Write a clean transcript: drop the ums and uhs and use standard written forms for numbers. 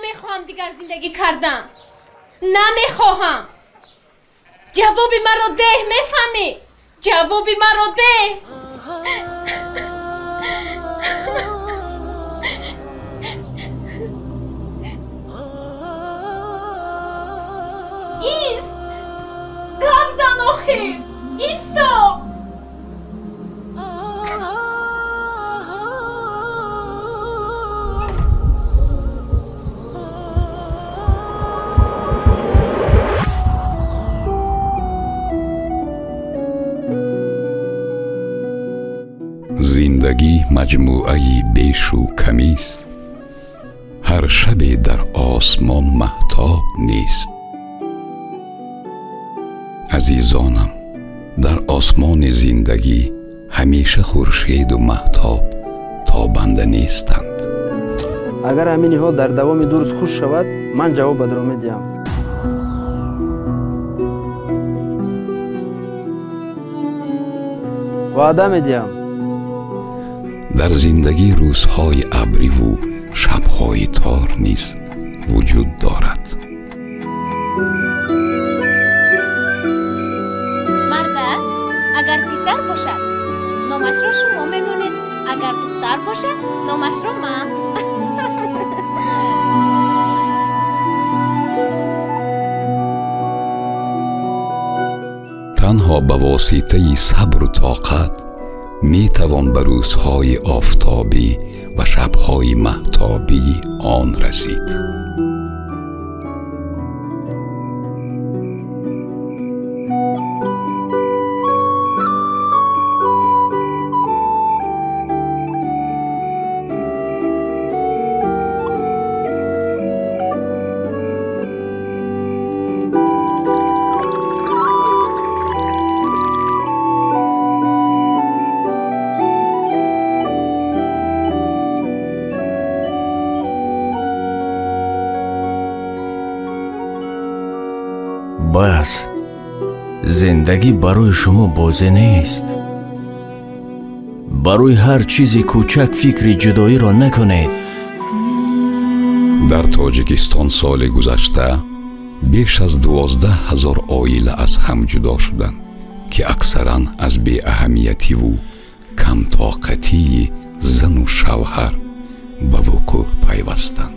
Намехоҳам дигар зиндагӣ кардан. Намехоҳам. Ҷавоби маро деҳ, мефаҳмӣ? Ҷавоби маро деҳ. Ист! Гап зан охир! Исто! Зиндагӣ маҷмӯаи бешу камист, ҳар шабе дар осмон маҳтоб нест. Азизонам, дар осмони зиндагӣ ҳамеша хуршеду маҳтоб тобанда нестанд. Агар ҳамин ниҳол дар давоми 2 рӯз хушк шавад, ман ҷавобатро медиҳам. Ваъда медиҳам. Дар зиндагӣ рӯзҳои абриву шабҳои тор низ вуҷуд дорад. Мардак, агар писар бошад, номашро шумо мемонед, агар духтар бошад, номашро ман. Танҳо ба воситаи сабру тоқат метавон ба рӯзҳои офтобӣ ва шабҳои маҳтобии он расид. Бас, зиндагӣ барои шумо бозӣ нест. Барои ҳар чизи кӯчак фикри ҷудоиро накунед. Дар Тоҷикистон соли гузашта беш аз 12 000 оила аз ҳам ҷудо шуданд, ки аксаран аз беаҳамиятиву камтоқатии зану шавҳар ба вуқӯъ пайвастанд.